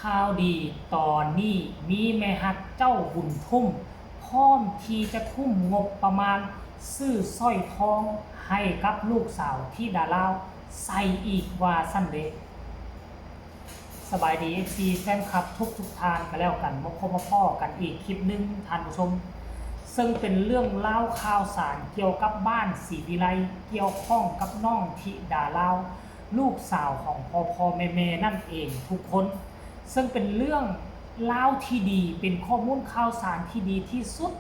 ຂ່າວດີຕອນນີ້ມີແມ່ຮັກເຈົ້າບຸນທຸ້ມ ພ້ອມທີ່ຈະທຸ້ມງົບປະມານຊື້ສ້ອຍທອງໃຫ້ກັບລູກສາວທິດາລາວໃສ່ອີກວ່າຊັ້ນເດ. ສະບາຍດີ ເອັຟຊີ ແຟນຄລັບທຸກໆທ່ານກະແລ້ວກັນ ມາພົບມາພໍ້ກັນອີກຄລິບໜຶ່ງທ່ານຜູ້ຊົມ ເຊິ່ງເປັນເລື່ອງລາວຂ່າວສານກ່ຽວກັບບ້ານສີວິໄລ ກ່ຽວຂ້ອງກັບນ້ອງທິດາລາວ ລູກສາວຂອງພໍ່ໆແມ່ໆນັ້ນເອງທຸກຄົນ ເຊິ່ງເປັນເລື່ອງລາວທີ່ດີ ເປັນຂໍ້ມູນຂ່າວສານທີ່ດີທີ່ສຸດ.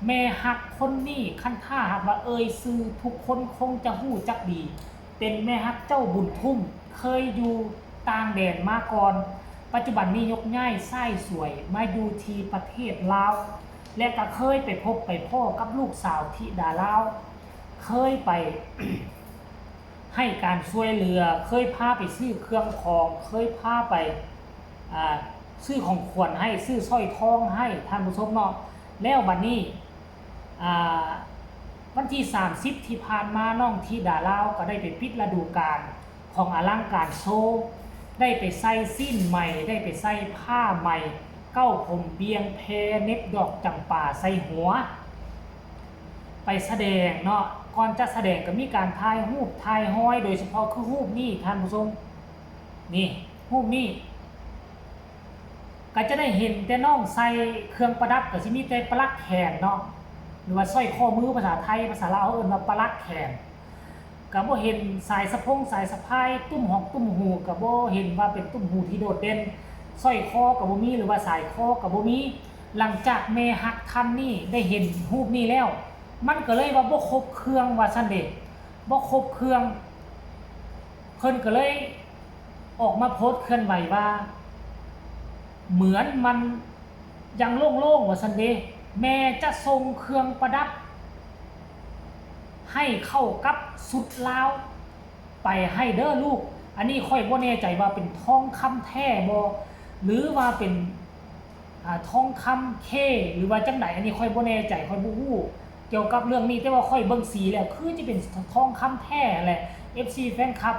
ແມ່ຮັກຄົນນີ້ ຄັນຖ້າຫາກວ່າເອີ່ຍຊື່ ທຸກຄົນຄົງຈະຮູ້ຈັກດີ ເປັນແມ່ຮັກເຈົ້າບຸນທຸ້ມ ເຄີຍຢູ່ຕ່າງແດນມາກ່ອນ ປັດຈຸບັນນີ້ຍົກຍ້າຍຊາຍສວຍມາຢູ່ທີ່ປະເທດລາວ ແລະກະເຄີຍໄປພົບໄປພໍ້ກັບລູກສາວທິດາລາວ ເຄີຍໄປ ໃຫ້ການຊ່ວຍເຫຼືອ ເຄີຍພາໄປຊື້ເຄື່ອງຂອງ ເຄີຍພາໄປ ອ່າ ຊື້ຂອງຂວັນໃຫ້ ຊື້ສ້ອຍທອງໃຫ້ທ່ານຜູ້ຊົມເນາະ. ແລ້ວບັດນີ້ ອ່າ ວັນທີສາມສິບທີ່ຜ່ານມາ ນ້ອງທິດາລາວກໍໄດ້ໄປປິດລະດູການຂອງອະລັງການໂຊ ໄດ້ໄປໃສ່ສິ້ນໃໝ່ ໄດ້ໄປໃສ່ຜ້າໃໝ່ ເກົ້າຜົມບຽງແພ ເນັບດອກຈຳປາໃສ່ຫົວ ໄປສະແດງເນາະ ກ່ອນຈະສະແດງກໍມີການຖ່າຍຮູບຖ່າຍຮອຍ ໂດຍສະເພາະຄືຮູບນີ້ທ່ານຜູ້ຊົມ ນີ້ ຮູບນີ້ ກໍຈະໄດ້ເຫັນແຕ່ນ້ອງໃສ່ເຄື່ອງປະດັບ ກໍຊິມີແຕ່ປະຫຼັກແຂນເນາະ ຫຼືວ່າສ້ອຍຂໍ້ມື ພາສາໄທ ພາສາລາວເຮົາເອີ້ນວ່າປະຫຼັກແຂນ ກໍບໍ່ເຫັນສາຍສະພົງສາຍສະພາຍ ຕຸ້ມຫອກຕຸ້ມຫູ ກໍບໍ່ເຫັນວ່າເປັນຕຸ້ມຫູທີ່ໂດດເດັ່ນ ສ້ອຍຄໍກໍບໍ່ມີ ຫຼືວ່າສາຍຄໍກໍບໍ່ມີ. ຫຼັງຈາກແມ່ຮັກທ່ານນີ້ໄດ້ເຫັນຮູບນີ້ແລ້ວ ມັນກໍເລີຍວ່າບໍ່ຄົບເຄື່ອງວ່າຊັ້ນເດ ບໍ່ຄົບເຄື່ອງ ເພິ່ນກໍເລີຍອອກມາໂພສເຄື່ອນໄຫວວ່າ ເໝືອນມັນຍັງໂລ່ງໆວ່າຊັ້ນເດ ແມ່ຈະສົ່ງເຄື່ອງປະດັບໃຫ້ເຂົ້າກັບຊຸດລາວ ໄປໃຫ້ເດີລູກ. ອັນນີ້ຂ້ອຍບໍ່ແນ່ໃຈວ່າເປັນທອງຄຳແທ້ບໍ່ ຫຼືວ່າເປັນ ອ່າ ທອງຄຳເຄ ຫຼືວ່າຈັ່ງໃດ ອັນນີ້ຂ້ອຍບໍ່ແນ່ໃຈ ຂ້ອຍບໍ່ຮູ້ກ່ຽວກັບເລື່ອງນີ້ ແຕ່ວ່າຂ້ອຍເບິ່ງສີແລ້ວ ຄືຈະເປັນທອງຄຳແທ້ຫັ້ນແຫຼະ ເອັຟຊີ ແຟນຄລັບ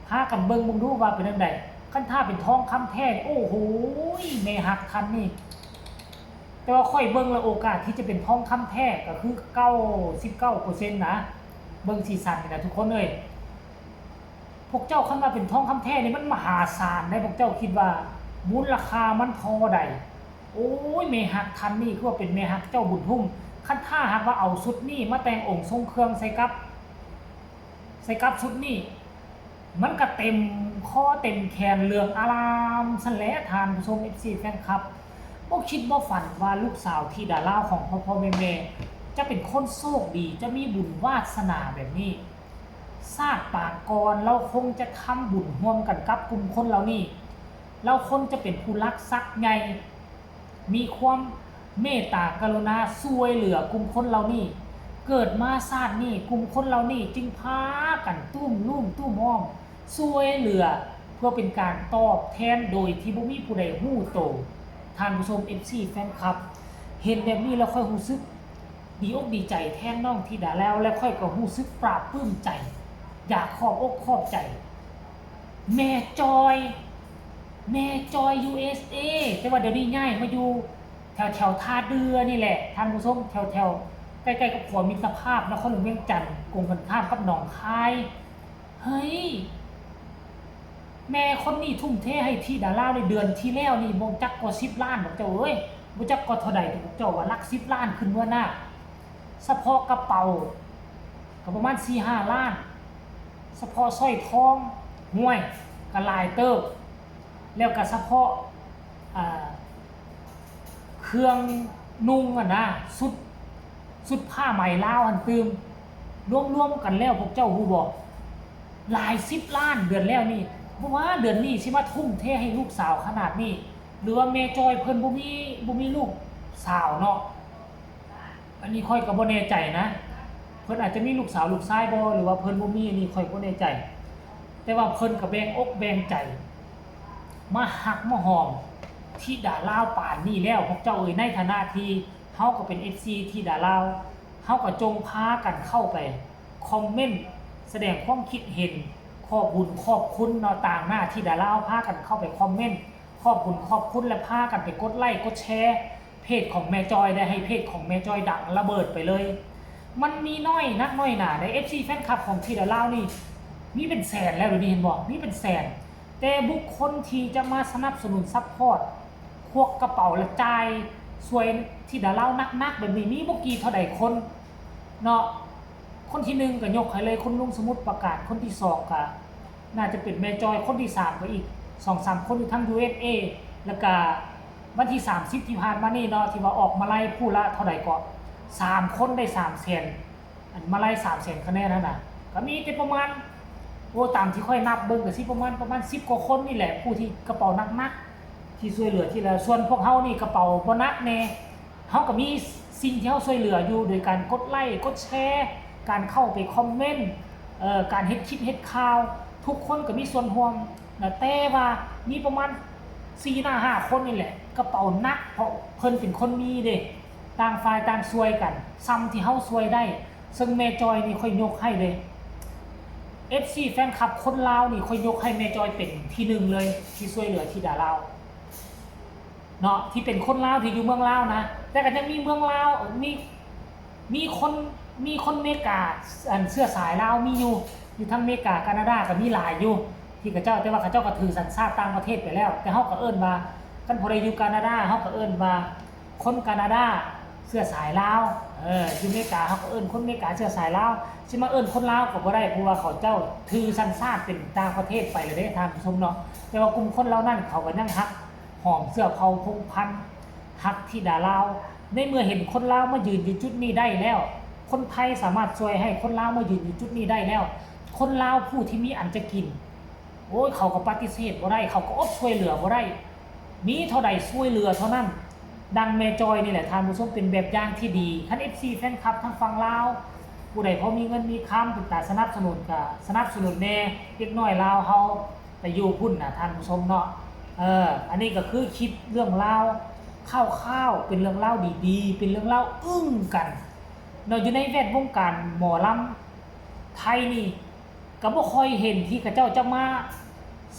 ພາກັນເບິ່ງເບິ່ງດູວ່າເປັນຈັ່ງໃດ. ຄັນຖ້າເປັນທອງຄຳແທ້ ໂອ້ໂຫຍ ແມ່ຮັກທ່ານນີ້ ແຕ່ວ່າຂ້ອຍເບິ່ງແລ້ວໂອກາດທີ່ຈະເປັນທອງຄຳແທ້ກໍຄືເກົ້າສິບເກົ້າເປີເຊັນນະ ເບິ່ງສີສັນນີ້ນະທຸກຄົນເອີຍ. ພວກເຈົ້າ ຄັນວ່າເປັນທອງຄຳແທ້ນີ້ມັນມະຫາສານໃດ໋ ພວກເຈົ້າຄິດວ່າມູນລະຄ່າມັນທໍ່ໃດ? ໂອ້ຍ ແມ່ຮັກທ່ານນີ້ຄືວ່າເປັນແມ່ຮັກເຈົ້າບຸນທຸ້ມ ຄັນຖ້າຫາກວ່າເອົາຊຸດນີ້ມາແຕ່ງອົງຊົງເຄື່ອງໃສ່ກັບ ໃສ່ກັບຊຸດນີ້ ມັນກະເຕັມຄໍເຕັມແຂນເຫຼືອງອາລາມຊັ້ນແຫຼະທ່ານຜູ້ຊົມ ເອັຟຊີ ແຟນຄລັບ. ບໍ່ຄິດບໍ່ຝັນວ່າລູກສາວທິດາລາວຂອງພໍ່ໆແມ່ໆ ຈະເປັນຄົນໂຊກດີ ຈະມີບຸນວາດສະໜາແບບນີ້. ຊາດປາງກ່ອນລາວຄົງຈະທຳບຸນຮ່ວມກັນກັບກຸ່ມຄົນເຫຼົ່ານີ້ ລາວຄົງຈະເປັນຜູ້ລັກສັກໃຫຍ່ ມີຄວາມເມດຕາກະລຸນາຊ່ວຍເຫຼືອກຸ່ມຄົນເຫຼົ່ານີ້. ເກີດມາຊາດນີ້ ກຸ່ມຄົນເຫຼົ່ານີ້ຈຶ່ງພາກັນຕຸ້ມລຸ່ມຕຸ້ມອ້ອມຊ່ວຍເຫຼືອ ເພື່ອເປັນການຕອບແທນໂດຍທີ່ບໍ່ມີຜູ້ໃດຮູ້ໂຕ. ທ່ານຜູ້ຊົມ ເອັຟຊີ ແຟນຄລັບ ເຫັນແບບນີ້ແລ້ວຂ້ອຍຮູ້ສຶກ ດີອົກດີໃຈແທນນ້ອງທິດາລາວ ແລະ ຂ້ອຍກໍຮູ້ສຶກປາບປຶ້ມໃຈ ຢາກຂອບອົກຂອບໃຈແມ່ຈອຍ ແມ່ຈອຍ ຢູເອສເອ ແຕ່ວ່າດຽວນີ້ຍ້າຍມາຢູ່ແຖວໆທ່າເດື່ອນີ້ແຫຼະທ່ານຜູ້ຊົມ ແຖວໆໃກ້ໆກັບຂົວມິດຕະພາບນະຄອນຫຼວງວຽງຈັນ ກົງກັນຂ້າມກັບໜອງຄາຍ. ເຮີ້ຍ ແມ່ຄົນນີ້ທຸ່ມເທໃຫ້ທິດາລາວໃນເດືອນທີ່ແລ້ວນີ້ບໍ່ຈັກກວ່າສິບລ້ານ ພວກເຈົ້າເອີຍ ບໍ່ຈັກກວ່າເທົ່າໃດ ພວກເຈົ້າວ່າຫຼັກສິບລ້ານຂຶ້ນເມືອໜ້າ ສະເພາະກະເປົາກໍປະມານສີ່ຫ້າລ້ານ ສະເພາະສ້ອຍທອງ ຫ້ວຍ ກະຫຼາຍເຕີບ ແລ້ວກະສະເພາະ ອ່າ ເຄື່ອງນຸ່ງຫັ້ນນະ ຊຸດ ຊຸດຜ້າໄໝລາວຫັ້ນຕື່ມ ລວມໆກັນແລ້ວ ພວກເຈົ້າຮູ້ບໍ່ ຫຼາຍສິບລ້ານເດືອນແລ້ວນີ້. ບໍ່ວ່າເດືອນນີ້ຊິມາທຸ່ມເທໃຫ້ລູກສາວຂະໜາດນີ້ ຫຼືວ່າແມ່ຈອຍເພິ່ນບໍ່ມີ ບໍ່ມີລູກສາວເນາະ. ອັນນີ້ຂ້ອຍກໍບໍ່ແນ່ໃຈນະ ເພິ່ນອາດຈະມີລູກສາວລູກຊາຍບໍ່ ຫຼືວ່າເພິ່ນບໍ່ມີ ອັນນີ້ຂ້ອຍບໍ່ແນ່ໃຈ ແຕ່ວ່າເພິ່ນກໍແບ່ງອົກແບ່ງໃຈ ມາຮັກມາຫອມທິດາລາວປານນີ້ແລ້ວ ພວກເຈົ້າເອີຍ. ໃນຖານະທີ່ເຮົາກໍເປັນເອັຟຊີທິດາລາວ ເຮົາກໍຈົ່ງພາກັນເຂົ້າໄປຄອມເມັນ ສະແດງຄວາມຄິດເຫັນ ຂອບບຸນຂອບຄຸນເນາະ ຕາງໜ້າທິດາລາວ ພາກັນເຂົ້າໄປຄອມເມັນ ຂອບບຸນຂອບຄຸນ ແລະ ພາກັນໄປກົດໄລ້ກົດແຊເພຈຂອງແມ່ຈອຍ ໄດ້ໃຫ້ເພຈຂອງແມ່ຈອຍດັງລະເບີດໄປເລີຍ. ມັນມີນ້ອຍນັກນ້ອຍໜາໃດ໋ ເອັຟຊີ ແຟນຄລັບຂອງທິດາລາວນີ້ ມີເປັນແສນແລ້ວ ດຽວນີ້ເຫັນບໍ່ ມີເປັນແສນ. ແຕ່ບຸກຄົນທີ່ຈະມາສະໜັບສະໜູນຊັບພອດ ຄວັກກະເປົາ ແລະ ຈ່າຍຊ່ວຍທິດາລາວໜັກໆແບບນີ້ ມີບໍ່ກີ່ເທົ່າໃດຄົນເນາະ. ຄົນທີໜຶ່ງກໍຍົກໃຫ້ເລີຍ ຄຸນລຸງສະໝຸດປາການ, ຄົນທີສອງກໍໜ້າຈະເປັນແມ່ຈອຍ, ຄົນທີສາມກໍອີກສອງສາມຄົນຢູ່ທາງ ຢູເອສເອ. ແລ້ວກໍວັນທີສາມສິບທີ່ຜ່ານມານີ້ເນາະ ທີ່ວ່າອອກມາໄລ່ຜູ້ລະເທົ່າໃດເກາະ ສາມຄົນໄດ້ສາມແສນ ອັນມາໄລ່ສາມແສນຄະແນນຫັ້ນນະ ກໍມີແຕ່ປະມານ ໂອ້ ຕາມທີ່ຂ້ອຍນັບເບິ່ງກໍຊິປະມານ ປະມານສິບກວ່າຄົນນີ້ແຫຼະ ຜູ້ທີ່ກະເປົາໜັກໆ ທີ່ຊ່ວຍເຫຼືອທີ່ລະ. ສ່ວນພວກເຮົານີ້ກະເປົາບໍ່ໜັກແດ່ ເຮົາກໍມີສິ່ງທີ່ເຮົາຊ່ວຍເຫຼືອຢູ່ ໂດຍການກົດໄລ້ກົດແຊ ການເຂົ້າໄປຄອມເມັນ ເອີ ການເຮັດຄລິບເຮັດຂ່າວ ທຸກຄົນກໍມີສ່ວນຮ່ວມນະ. ແຕ່ວ່າມີປະມານສີ່ໜ້າຫ້າຄົນນີ້ແຫຼະ ກະເປົາໜັກ ເພາະເພິ່ນເປັນຄົນມີເດ້ ຕ່າງຝ່າຍຕ່າງຊ່ວຍກັນ ສ່ຳທີ່ເຮົາຊ່ວຍໄດ້. ເຊິ່ງແມ່ຈອຍນີ້ຂ້ອຍຍົກໃຫ້ເດ້ ເອັຟຊີ ແຟນຄລັບຄົນລາວນີ້ ຂ້ອຍຍົກໃຫ້ແມ່ຈອຍເປັນທີໜຶ່ງເລີຍ ທີ່ຊ່ວຍເຫຼືອທິດາລາວເນາະ ທີ່ເປັນຄົນລາວທີ່ຢູ່ເມືອງລາວນະ. ແຕ່ກໍຍັງມີເມືອງລາວ ມີ ມີຄົນ ມີຄົນເມກາ ອັນເຊື້ອສາຍລາວມີຢູ່ ຢູ່ທາງເມກາ ການາດາກໍມີຫຼາຍຢູ່ ທີ່ເຂົາເຈົ້າ ແຕ່ວ່າເຂົາເຈົ້າກໍຖືສັນຊາດຕ່າງປະເທດໄປແລ້ວ. ແຕ່ເຮົາກໍເອີ້ນວ່າ ຄັນຜູ້ໃດຢູ່ການາດາ ເຮົາກໍເອີ້ນວ່າ ຄົນການາດາເຊື້ອສາຍລາວ ເອີ ຢູ່ເມກາເຮົາກໍເອີ້ນຄົນເມກາເຊື້ອສາຍລາວ ຊິມາເອີ້ນຄົນລາວກໍບໍ່ໄດ້ ເພາະວ່າເຂົາເຈົ້າຖືສັນຊາດເປັນຕ່າງປະເທດໄປແລ້ວເດ້ທ່ານຜູ້ຊົມເນາະ. ແຕ່ວ່າກຸ່ມຄົນເຫຼົ່ານັ້ນເຂົາກໍຍັງຮັກຫອມເຊື້ອເຜົ່າພົງພັນ ຮັກທິດາລາວ. ໃນເມື່ອເຫັນຄົນລາວມາຢືນຢູ່ຈຸດນີ້ໄດ້ແລ້ວ ຄົນໄທສາມາດຊ່ວຍໃຫ້ຄົນລາວມາຢືນຢູ່ຈຸດນີ້ໄດ້ແລ້ວ ຄົນລາວຜູ້ທີ່ມີອັນຈະກິນ ໂອ້ຍ ເຂົາກໍປະຕິເສດບໍ່ໄດ້ ເຂົາກໍອົດຊ່ວຍເຫຼືອບໍ່ໄດ້ ມີເທົ່າໃດຊ່ວຍເຫຼືອເທົ່ານັ້ນ. ດັ່ງແມ່ຈອຍນີ້ແຫຼະທ່ານຜູ້ຊົມ ເປັນແບບຢ່າງທີ່ດີ. ຄັນເອັຟຊີ ແຟນຄລັບທາງຝັ່ງລາວ ຜູ້ໃດພໍມີເງິນມີຄຳ ເປັນຕາສະໜັບສະໜູນ ກະສະໜັບສະໜູນແດ່ ເດັກນ້ອຍລາວເຮົາໄປຢູ່ພຸ້ນນະທ່ານຜູ້ຊົມເນາະ. ເອີ ອັນນີ້ກໍຄືຄລິບເລື່ອງລາວຄ່າວໆ ເປັນເລື່ອງລາວດີໆ ເປັນເລື່ອງລາວອຶ້ງກັນເນາະ ຢູ່ໃນແວດວົງການໝໍລຳໄທນີ້ ກໍບໍ່ຄ່ອຍເຫັນທີ່ເຂົາເຈົ້າຈະມາ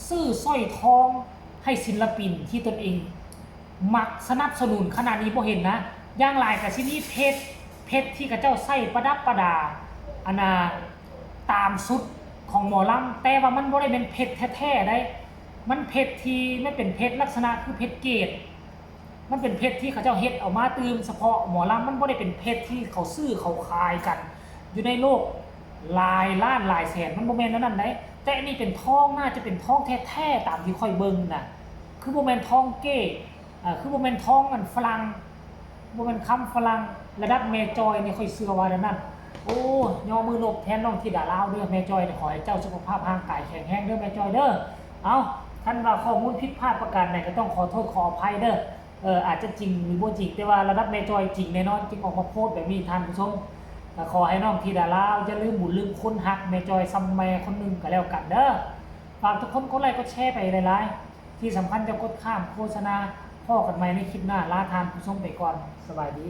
ຊື້ສ້ອຍທອງໃຫ້ສິນລະປິນທີ່ຕົນເອງມັກສະໜັບສະໜູນຂະໜາດນີ້ ບໍ່ເຫັນນະ. ຢ່າງຫຼາຍກໍຊິມີເພັດ ເພັດທີ່ເຂົາເຈົ້າໃຊ້ປະດັບປະດາ ອັນນ່າ ຕາມຊຸດຂອງໝໍລຳ ແຕ່ວ່າມັນບໍ່ໄດ້ແມ່ນເພັດແທ້ໆໃດ໋ ມັນເພັດທີ່ ມັນເປັນເພັດລັກສະນະຄືເພັດເກດ ມັນເປັນເພັດທີ່ເຂົາເຈົ້າເຮັດອອກມາຕື່ມສະເພາະໝໍລຳ ມັນບໍ່ໄດ້ເປັນເພັດທີ່ເຂົາຊື້ເຂົາຂາຍກັນຢູ່ໃນໂລກຫຼາຍລ້ານຫຼາຍແສນ ມັນບໍ່ແມ່ນແນວນັ້ນໃດ໋. ແຕ່ອັນນີ້ເປັນທອງ ໜ້າຈະເປັນທອງແທ້ໆ ຕາມທີ່ຂ້ອຍເບິ່ງນະ ຄືບໍ່ແມ່ນທອງເກ້ ເອີ ຄືບໍ່ແມ່ນທອງອັນຝຣັ່ງ ບໍ່ແມ່ນຄຳຝຣັ່ງ. ລະດັບແມ່ຈອຍນີ້ຂ້ອຍເຊື່ອວ່າແນວນັ້ນ. ໂອ້ ຍໍມືນົບແທນນ້ອງທິດາລາວເດີ ແມ່ຈອຍ ຂໍໃຫ້ເຈົ້າສຸຂະພາບຮ່າງກາຍແຂງແຮງເດີແມ່ຈອຍເດີ. ເອົ້າ ຄັນວ່າຂໍ້ມູນຜິດພາດປະການໃດກໍຕ້ອງຂໍໂທດຂໍອະໄພເດີ. ເອີ ອາດຈະຈິງຫຼືບໍ່ຈິງ ແຕ່ວ່າລະດັບແມ່ຈອຍຈິງແນ່ນອນ ຈຶ່ງອອກມາໂພສແບບນີ້ທ່ານຜູ້ຊົມ. ກໍຂໍໃຫ້ນ້ອງທິດາລາວຢ່າລືມບຸນລືມຄຸນ ຮັກແມ່ຈອຍສ່ຳແມ່ຄົນໜຶ່ງກໍແລ້ວກັນເດີ. ຝາກທຸກຄົນກົດໄລ້ກົດແຊໄປຫຼາຍໆ ທີ່ສຳຄັນຢ່າກົດຂ້າມໂຄສະນາ. ພໍ້ກັນໃໝ່ໃນຄລິບໜ້າ ລາທ່ານຜູ້ຊົມໄປກ່ອນ ສະບາຍດີ.